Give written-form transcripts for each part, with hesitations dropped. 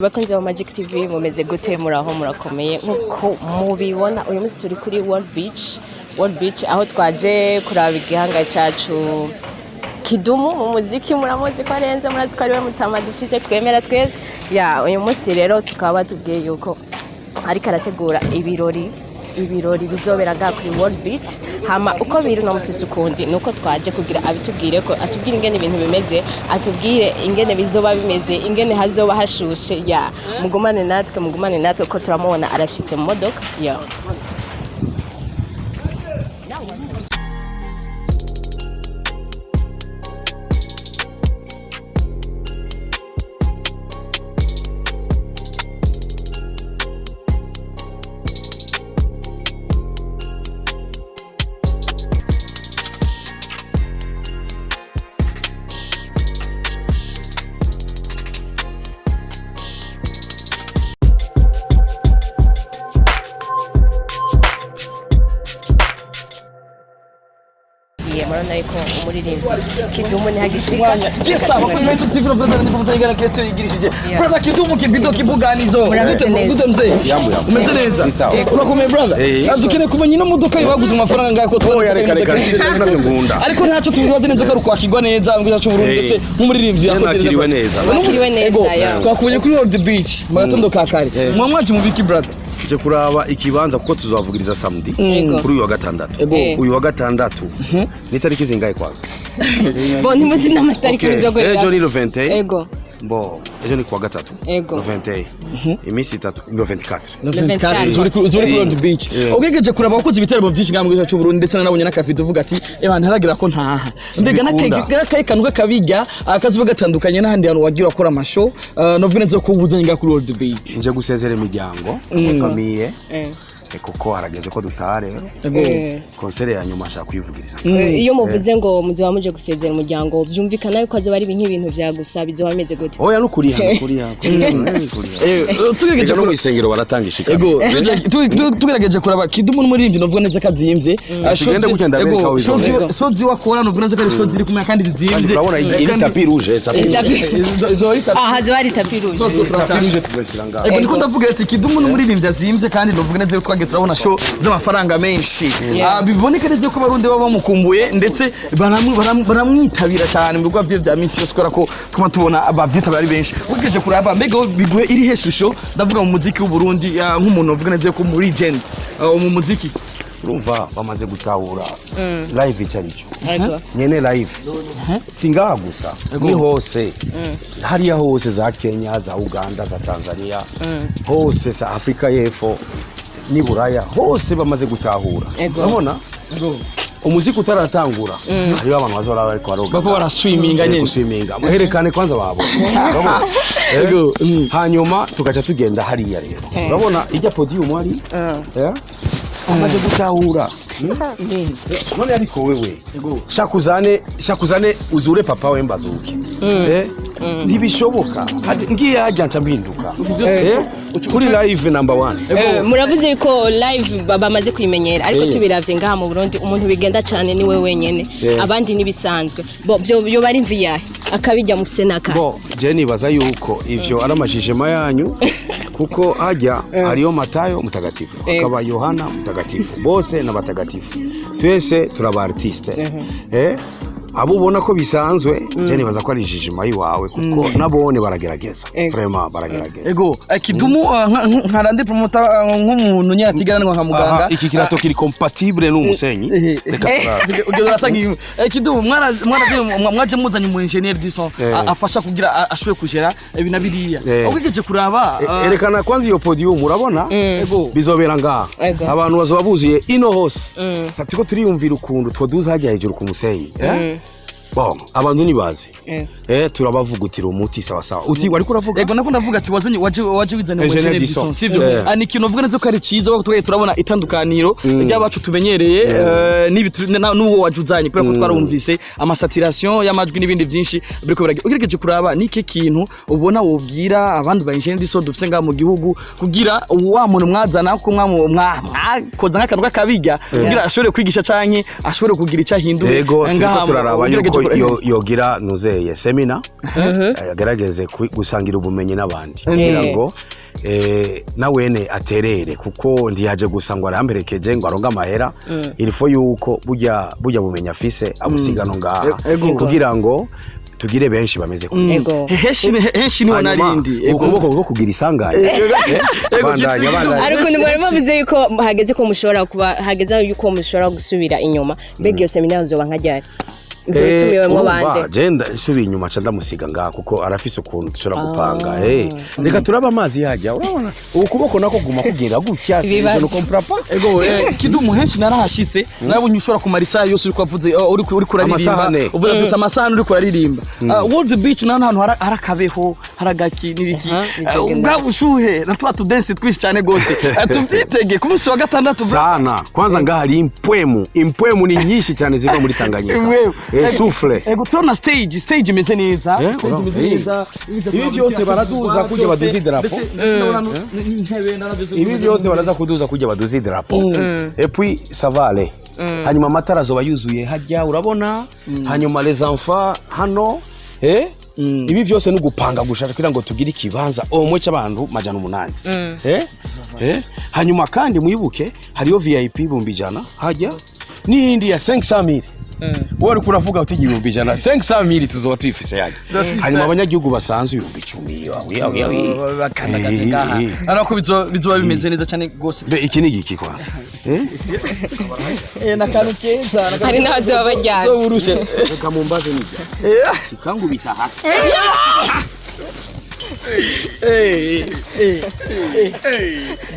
Bakunzi ba Magic TV, mumeze gute? Muraho, murakomeye? Nkuko mubibona, uyu munsi turi kuri World Beach, World Beach, aho twaje kuraba igihanga cyacu Kidumu mu muziki. Muramuzi ko arenze, murazi ko ariwe mutama dufise twemera twese. Ya, uyu munsi rero tukaba batubwiye yuko ariko arategura ibirori bizobera ngaha kuri World Beach. Hama uko biri uno musi ukundi nuko twaje kugira abitubwire, ko atubwire ingene ibintu bimeze, atubwire ingene bizoba bimeze, ingene hazoba hashushe. Ya, mugumane natwe, mugumane natwe, ko turamubona arashitse mu modoka ya. Ye, murabona yuko umuririmbyi Kidumu ntihagishika. Yes, abakunzi ba TV na brother ndi kumutangana keretse yigirishije. Brother Kidumu, Kibido, Kibuganizo. Murakoze Gute neza. gute mzee? Yambu, yambu. Umeze neza? Ni sawa. Urakomeye, brother? Eh. Dukeneye kumenya ino modoka baguze mu mafaranga ngaho ko Oya, reka, reka, ntabyo nkunda. Ariko ntacyo tubibaze neza ko ari ukwakirwa neza mu gihugu cy'u Burundi, Eh. ndetse nk'umuririmbyi Je yakoze nakiriwe neza. Wakiriwe neza, Ego, ya. twakubonye kuri World Beach mu gatondo ka kare. Eh. Mwa mwaje mu biki, brother? Tuje kuraba ikibanza kuko tuzavugiriza samedi Ego. kuri uyu wa gatandatu. Ego. Eh. Uyu wa gatandatu ni tariki zingahe kwanza? Bo, ntimuzi n'amatariki Okay. bizokorera. Ejo ni le 21. Ego. Bo, ejo ni kuwa gatatu. Ego. Le 21. Iminsi itatu, le 24. Le 24. 24 zuri kuri World Beach. Yeah. Ugegeje kuraba abakoze ibiteramo byinshi ngaha mu gihugu cy'u Burundi, ndetse nanabonye n'akavido uvuga ati eba ntaragira ko ntaha. Mbega Ntibikunda. n'akahe kantu k'akabirya akazuba gatandukanye n'ahandi hantu wagira wakora amashow, novuga neza ko ubuzanye ngaha kuri World Beach? Nje gusezera imiryango, famille, kuko harageze ko dutaha rero. Ego. Concert ya nyuma ashaka kuyivugiriza. Iyo muvuze ngo muzoba muje gusezera umuryango, byumvikana yuko azoba ari nk'ibintu vya gusa, bizoba bimeze gute? Oya, nukuriha, nukuriha, nukuriha. Tugerageje Ega no mw'isengero baratanga ishikano. Ego, tugerageje kuraba Kidumu n'umuririmbyi novuga neza ko azimvye. Tugende gutya ndabereka aho bizobera. Show wakora novuga neza ko ari show ziri kumwe kandi zizimvye. Urabona iyi ni tapis rouge, tapis rouge. Izo ari tapis. Ah, hazoba hari tapis rouge. Tapis rouge tuzashyira ngaha. Ego, niko ndavuga ati Kidumu n'umuririmbyi azimvye kandi novuga neza ko twagiye turabona show z'amafaranga menshi. Yeah. Biboneka neza ko abarundi baba bamukumbuye, ndetse baramwitabira cyane mu bikorwa vyiwe vya misi yose, kubera ko twuma tubona abavyitabira ari benshi. Ugejeje kuraba, mbega biguhe irihe shusho, ndavuga mu muziki w'u Burundi, nk'umuntu uvuga neza ko muri legend mu muziki? Urumva bamaze gutahura live icyo ari cyo. Ego. Nyene live si ngaha gusa, ni hose, hariya hose, za Kenya, za Uganda, za Tanzania, hose za Afurika y'Epfo n'i Buraya hose bamaze gutahura. Ego. Urabona umuziki utaratangura hariho abantu bazora bariko baroga. Bako baraswiminga nyene. Guswiminga muherekane kwanza babo. Urabona? Ego. Hanyuma tugaca tugenda hariya rero, urabona ijya podium hari. Eh? Amaze gutahura none, ariko wewe shakuzane, shakuzane uzure papa we mbazuke. Eh? Ntibishoboka. Ngiye hajya nca mpinduka. Eh? Kuri live number one. Muravuze yuko live bamaze kuyimenyera, ariko tubiravye ngaha mu Burundi, umuntu bigenda cyane ni we wenyene, abandi nibisanzwe. Bo byo byo bari mvi yahe akabijya mufise naka? Bo, je nibaza yuko ivyo ari amajijema yanyu, kuko hajya hariyo Matayo mutagatifu, hakaba Yohana mutagatifu, bose n'abatagatifu, twese turaba artiste. Abo ubona ko bisanzwe, je nibaza ko ari ijijima yiwawe, kuko nabone baragerageza. Vraiment baragerageza. Ego, Kidumu, nka randi promoter, nk'umuntu nyine atigananwa nka muganga. Aha, iki kirato kiri compatible n'umusenyi. Reka turabe. Ugeze urasanga Kidumu mwaje muzanye umu engineer du son afasha kugira ashobore kugera ibi na biriya. Ugejeje kuraba Erekana kwanza iyo podium, urabona? Ego. Bizobera ngaha. Ego. Abantu bazoba buzuye ino hose. Turiko turiyumvira ukuntu twoduza hajya hejuru ku musenyi. Eh? Bon, abantu nibaze. Turabavugutira umuti sawa sawa. Uti wariko uravuga? Ego, nako ndavuga ati wazanye waje wizanye mu Engineer engineer du du son. son, sivyo? Ni ikintu uvuga neza ko ari ciza, kuko twagiye turabona itandukaniro ry'abacu tumenyereye n'ibi n'uwo waje uzanye, kubera ko twarumvise amasaturation y'amajwi n'ibindi byinshi biriko biragira. Ugerageje kuraba, niki kintu ubona wobwira abandi ba engineer du son dufise ngaha mu gihugu kugira wa muntu mwazana ko mwakoza nk'akantu k'akabirya kugira ashobore kwigisha canke ashobore kugira ico ahindura Ego, turiko ngaha turaraba ugerageje yuko yogira nuze. Twamukoreye seminar, agerageze gusangira ubumenyi n'abandi kugira ngo nawene aterere, kuko ntiyaje gusa ngo aramperekeje ngo aronge amahera. Il faut yuko burya bumenyi afise abusigano ngaha kugira ngo tugire benshi bameze kumwe. Henshi henshi niho Hanyuma, narindi. Ukuboko bwo kugira isanganya. Bandanya, bandanya. Hari ukuntu mwari muvuze yuko hageze ko mushobora kuba, hageze yuko mushobora gusubira inyuma. Mbega iyo seminaire zoba nka ryari? Izo itumiwemo bande? Je ndasubiye inyuma, ca ndamusiga ngaha kuko arafise ukuntu dushobora gupanga. Reka turaba amazi yajya, urabona ubu kuboko nako guma kugira gutya, si je Ibibazo. ne comprends pas. Ego, Kidumu, henshi narahashitse, narabonye ushobora kumara isaha yose uriko avuze, uriko uraririmba. Amasaha ane. Uvuze ati amasaha ane uriko uraririmba. World Beach naho ahantu hari akabeho, hari agaki n'ibiki. Bizogenda. Bwa bushuhe na twa tudensi twinshi cyane gose. Tuvyitege ku munsi wa gatandatu, bro. Sana. Kwanza ngaha hari impwemu, impwemu ni nyinshi cyane ziva muri Tanganyika. Impwemu. Souffle. Ego, turabona stage imeze neza. Stage imeze neza. Ibi byose baraduza kurya baduza idarapo. Mbese ndabona n'intebe narabyose. Ibi byose baraza kuduza kurya baduza idarapo, et puis ça va aller. Hanyuma amatara azoba yuzuye hajya, urabona. Hanyuma les enfants hano, ibi byose ni ugupanga gushaka kugira ngo tugire ikibanza omwe cy'abantu 800. Hanyuma kandi mwibuke hariyo VIP 100,000 hajya n'iyindi ya 500,000. Wowe uriko uravuga uti 100,000, 500,000 tuzoba tuyifise yajya. Hanyuma abanyagihugu basanzwe 10,000. Awi awi awi. Bakandagaje ngaha. Urabona ko bizoba bimeze neza cyane gose. Mbe iki ni igiki kwanza? N'akantu keza. Hari n'abazoba baryamye. Zoburushe. Reka mumbaze nijya kikangubita hasi.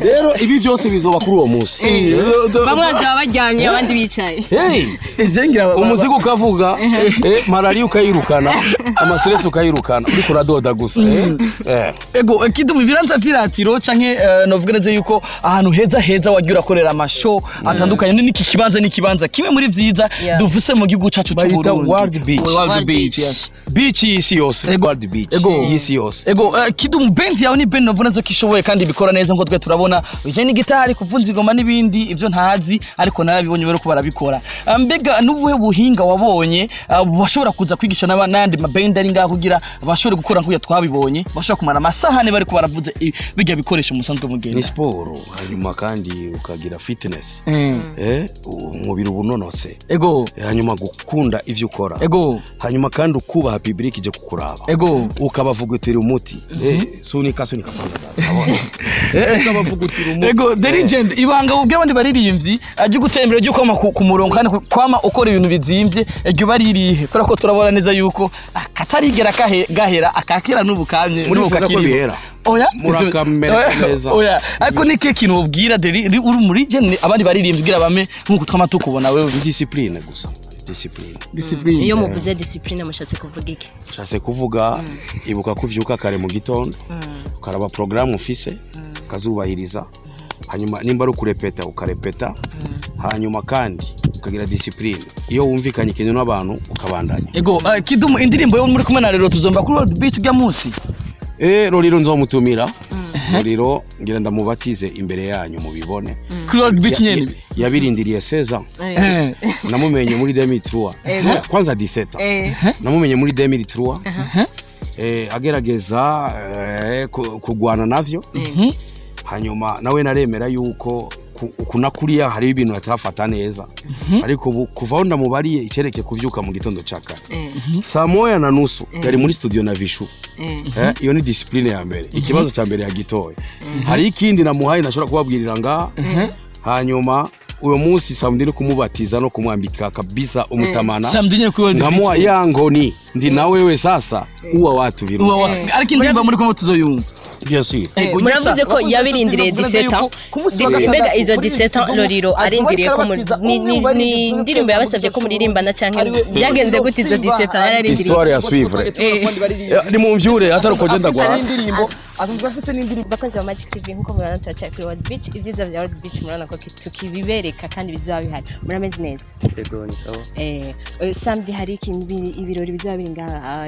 Rero ibi byose bizoba kuri uwo munsi. Bamwe bazaba baryamye, abandi bicaye. Hey! Umuzigo ukavuga, malariya ukayirukana, ama stress ukayirukana, uriko uradoda gusa. Ego, Kidumu, ibibanza vy'iratiro canke novuga neza yuko ahantu heza heza wagiye urakorera ama show atandukanye n'iki kibanza, ni ikibanza kimwe muri vyiza dufise mu gihugu cacu c'u Bayita Burundi. World Beach. World World Beach, Beach. yes. Beach y'isi yose. Ego. World Beach Ego. y'isi yose. Ego, Kidumu, band yawe ni band novuga neza ko ishoboye kandi bikora neza, nkuko twe turabona bijanye n'igitari, kuvuza ingoma n'ibindi, ivyo ntazi ariko narabibonye bariko barabikora. Mbega n'ubuhe buhinga wabonye bashobora kuza kwigisha n'andi maband ari ngaho kugira bashobore gukora nk'uya twabibonye, bashobora kumara amasaha ane bariko baravuza bijya bikoresho musanzwe mugenda? Ni siporo, hanyuma kandi ukagira fitness, umubiri uba unonotse. Hanyuma gukunda ivyo ukora. Hanyuma kandi ukubaha public ije kukuraba. Ukabavugutira umuti, sunika sunika kwanza, ukabavugutira umuti. Ego, The Legend, ibanga ubwe abandi baririmbyi ajya gutembera, ujya kwama ku murongo kandi kwama ukora ibintu bizimvye, iryo baririhe? Kubera ko turabona neza yuko akatarigera gahera akakira n'ubu kamye n'ubu Murifuza ko kakiriho. bihera? Oya. Murakamereka neza. Oya, ariko ni kihe kintu ubwira uri muri legend abandi baririmbyi ubwira bame nk'uko twama tukubona wewe? Ni discipline gusa, discipline. Discipline. Iyo muvuze discipline mushatse kuvuga iki? Nshatse kuvuga, ibuka ko uvyuka kare mu gitondo, ukaraba porogaramu ufise, ukazubahiriza. Hanyuma nimba ari ukurepeta, ukarepeta. Hanyuma kandi ukagira discipline, iyo wumvikanye ikintu n'abantu ukabandanya. Ego, Kidumu, indirimbo yo muri kumwe na Rero tuzomba kuri World Beach bya munsi? Roriro nzomutumira, Roriro ngira ndamubatize imbere yanyu mubibone. Kuri World Beach nyene? Yabirindiriye 16 ans. Namumenye muri 2003, kwanza 17 ans. Namumenye muri 2003, agerageza kugwana navyo. Hanyuma nawe naremera yuko uku kuriya hari ibintu atafata neza, ariko ubu kuva aho ndamubariye icyerekeye kuvyuka mu gitondo ca kare, 1:30 yari muri studio na Vishu. Iyo ni discipline ya mbere, ikibazo ca mbere yagitoye. Hari ikindi namuhaye nashobora kubabwirira ngaha. Hanyuma uyo munsi samedi ni kumubatiza no kumwambika kabisa umutamana. Samedi nyene kuri World Beach? Nkamuha ya ngoni, ndi na wewe sasa, uwa watu biru. Ariko indirimbo muri kumwe tuzoyumva? Bien sûr. Muravuze ko yabirindiriye 17 ans. Mbega izo 17 ans Loriro arindiriye ko ni indirimbo yabasabye ko muririmbana canke byagenze gute? Izo 17 ans yararindiriye? Histoire à suivre. Ni mumvyure atari uko genda gwa. Bakunzi ba Magic TV, nkuko mubibona turacyari kuri World Beach. Ibyiza bya World Beach murabona ko tukibibereka kandi bizaba bihari. Murameze neza? Ego, ni sawa. Samedi hari ikintu, ibirori bizaba biri ngaha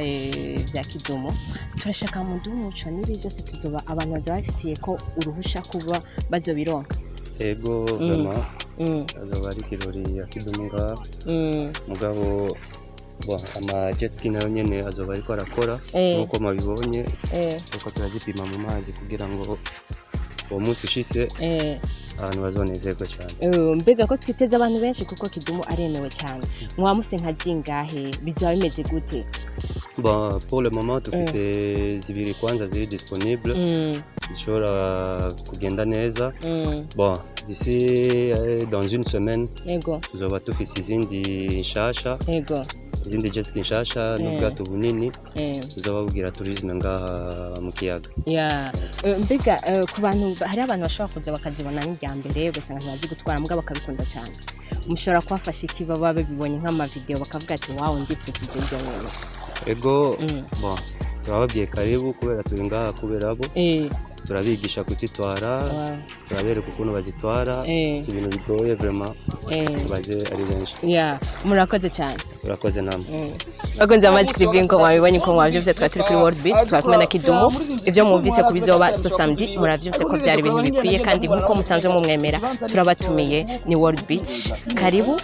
bya Kidumu. Turashaka mu umuco n'ibi byose tuzoba, abantu bazaba bafitiye ko uruhusha kuba bazobironka? Ego, vraiment, azoba ari ikirori ya Kidumu ngaha. Mugabo Bon, ama jet ski nayo nyene azoba ariko arakora nkuko mwabibonye, ariko turazipima mu mazi kugira ngo uwo munsi ushitse abantu bazonezerwe cyane. Mbega ko twiteze abantu benshi, kuko Kidumu aremewe cyane, mwaba mufise nka zingahe? Bizoba bimeze gute? Bon, pour le moment dufise zibiri kwanza ziri disponible, zishobora kugenda neza. Bon, d'ici dans une semaine tuzoba dufise izindi nshasha, izindi jet ski nshasha n'ubwato bunini tuzobabwira tourisme ngaha mu kiyaga. Ya. Mbega ku bantu, hari abantu bashobora kuza bakazibona nk'irya mbere, ugasanga ntibazi gutwara, mbwa bakabikunda cyane, mushobora kubafasha iki? Baba babibonye nk'amavideo bakavuga ati: "Wawe, ndifuje ibyo bintu." Ego. Bon, turababwiye karibu, kubera turi ngaha kubera bo. Turabigisha kuzitwara, turabereka ukuntu bazitwara. Si ibintu bigoye vraiment. Baze ari benshi. Ya, murakoze cyane. Urakoze namwe. Bakunzi ba Magic TV, ngo mwabibonye ko mwabyumvise, twari turi kuri World Beach, twari kumwe na Kidumu. Ibyo mwumvise ku bizoba so samedi, murabyumvise ko byari ibintu bikwiye, kandi nk'uko musanzwe mumwemera, turabatumiye. Ni World Beach, karibu.